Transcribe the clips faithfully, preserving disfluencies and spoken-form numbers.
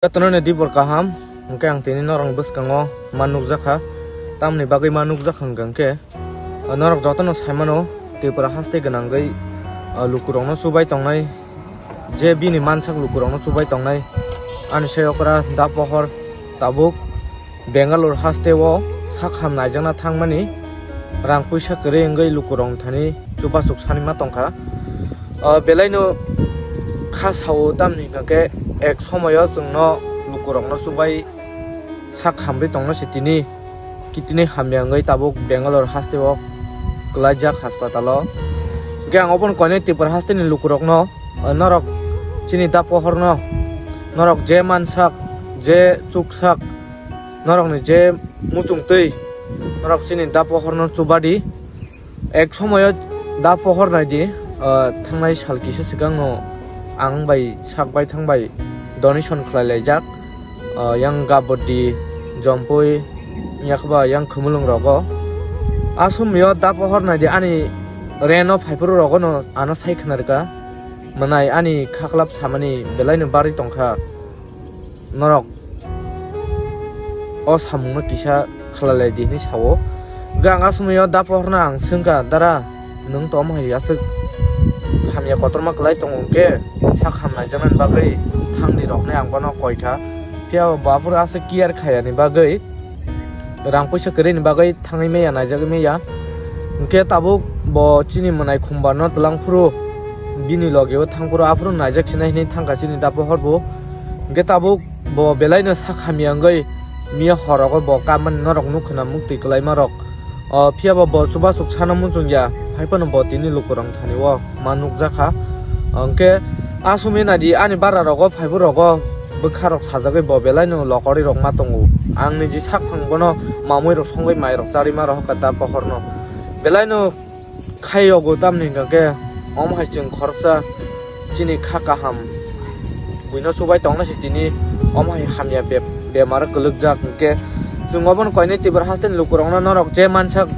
Jotono ni dibor kaham, hwnkhe ang tini norokni bwskango ma nukjakha. Tamni bagwi ma nukjakha hwnkhe, norok jotono saimano, Tripura haste gwnangwi, ah, lukurokno chubai tongnai, je bini mansak lukurokno chubai tongnai. Ani sai okra da pohor tabuk Bangalore haste o sak ham naijakna thangmani rang puisa kwrwi wngwi lukurokni thani chubasuk sani ma tongkha. Ah, belaino kha sao tamni hwnkhe ek somoyo chwngno lukurokno chubai sak hamri tongno se tini kitini hamya wngwi tabuk Bangalore haste o kwlaijak haspatalo. Hwnkhe ang obono koinai Tripura hasteni lukurokno, ah, norok chini da pohorno, norok je mansak, je chuksak, norokni je muchungtwi, norok chini da pohorno chubadi. Ek somoyo da pohor naidi, ah, thangnai sal kisa swkangno ang bai sak bai thang bai donation khlai laijak, ah, yang Gabodi, Jompui, yakba yang Khumulwng rogo. A somoyo da pohor naidi ani reno phaiphuru rogono ano sai khna rwkha. Mwnai ani khaklap samani belaino barwi tongkha. Norok o samungno kisa khlai lai di hinwi sao. Hwnkhe ang a somoyo da pohorno ang swngkha, "Dara, nwng to omo hai aswk hamya kotorma kwlai tongo hwnkhe sak ham naijaknani bagwi thangdi roknai ang bono koikha." Phiya bo aphuru aswk care khayani bagwi, rang puisa kwrwini bagwi thangwi maya, naijagwi maya. Hwnkhe tabuk bo chini mwnai khumbarno twlang phuru, bini logeo thang phuru, aphuru naijak sinai hinwi thangkha chini da pohor bo. Hwnkhe tabuk bo belaino sak hamya wngwi miya horogo bo kamani norok nukha na muktwi kwlaima rok. O, phiya bo bo chubasuk sana muchungya, hai phano bo tini lukurok thani o ma nukjakha. Hwnkhe asomwi naidi ani bara rogo phaibu rogo bwkha rok sajagwi bo belaino lokori rok ma tongo. Ang niji sak phang bono mamui rok songwi mai rok charwi ma rohorkha da pohorno. Belaino khai yogo tamni hwnkhe omo hai chwng khoroksa chini kha kaham buino chubai tongna se tini omo hai hamya be-, bemar kwlwkjak hwnkhe chwng obono koinai Tripura hasteni lukurokno norok je mansak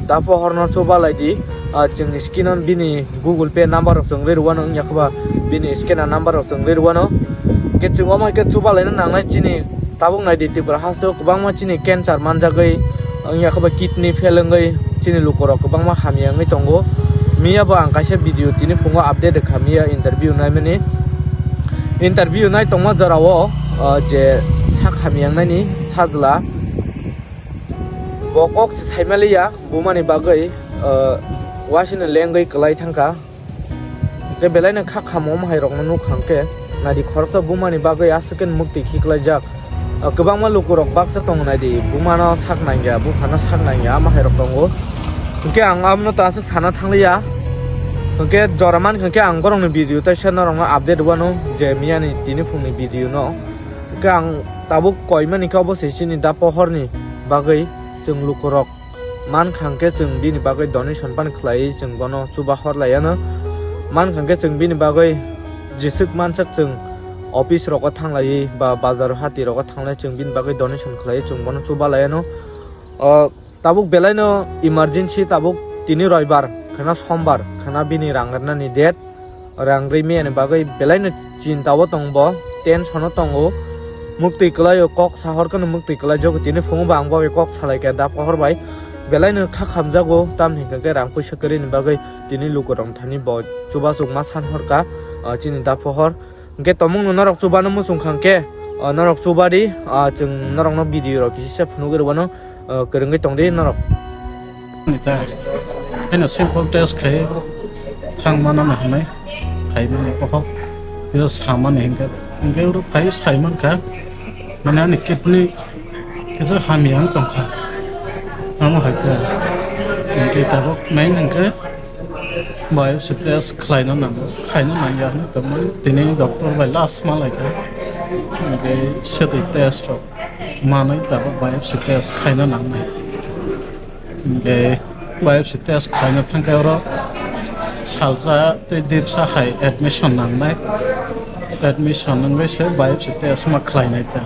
da pohorno chuba lai di, ah, chwngni screen-o bini Google Pay number rok chwng rwi rwano wngya khe ba bini scanner number rok chwng rwi rwano. Hwnkhe chwng omo hai khe chuba laina nangnai chini tabuk nai di Tripura haste o kwbangma chini cancer manjagwi wngya khe ba kidney fail wngwi chini lukurok kwbangma hamya wngwi tongo. Miya bo ang kaisa video tini phungo update rwkha miya interview naimani. Interview nai tongma jorao, ah, je sak hamya wngnaini sajla bo kok se saimaliya bumani bagwi, ah, wasino lengwi kwlai thangkha. Tei belaino kha khamo omo hai rokno nukha hwnkhe, naidi khoroksa bumani bagwi aswk khe muktwi khiklaijak. Ah, kwbangma lukurok baksa tongo naidi, bumano sak nangya, buphano sak nangya, ama hai rok tongo. Hwnkhe ang abono to aswk sana thangliya. Hwnkhe jora mankha hwnkhe ang borokni video teisa norokno update rwano je miyani tini phungni video no. Hwnkhe ang tabuk koimani khe obo se chini da pohorni bagwi chwng lukurok mankha hwnkhe chwng bini bagwi donation pan khlaiwi chwng bono chuba hor laiano. Mankha hwnkhe chwng bini bagwi jeswk mansak chwng office rogo thanglaiwi ba bazar hati rogo thanglai chwng bini bagwi donation khlaiwi chwng bono chuba laiano. O tabuk belaino emergency tabuk tini roibar khwna sombar khwna bini rang rwnani date. Rang rimi ani bagwi belaino chinta o tong bo, tension o tongo. Muktwi kwlai o kok sahor kheno muktwi kwlai jogo tini phungo bo ang bo kok salai kha da pohor bai. Belaino kha khamjago tamni hwnkhe rang puisa kwrwini bagwi tini lukurok thani bo chubasuk ma san hor kha, ah, chini da pohor. Hwnkhe tomungno norok chubano muchung kha hwnkhe, ah, norok chubadi, ah, chwng norokno video rok kisa phunugwi rwano. Ah, kwrwngwi tongdi norok. Nita, haino simple test khai thang mano na hwnwi, khai mani pohok, kisa samani hinkhe, hinkhe oro phai sai mankha, mane ani kidney kisa hamya wng tongkha, amo hai khe, hinkhe tabuk main hinkhe biopsy test khlaina nango, khaina nangya hwnwi tongmani, tini doctor bai last ma laikha, hinkhe sedoi test rok. Manwi tabuk biopsy test khaina nangnai. Hinkhe biopsy test khaina thangkhe oro salsa tei dipsa hai admission nangnai. Admission wngwi se biopsy test ma khlainai ta.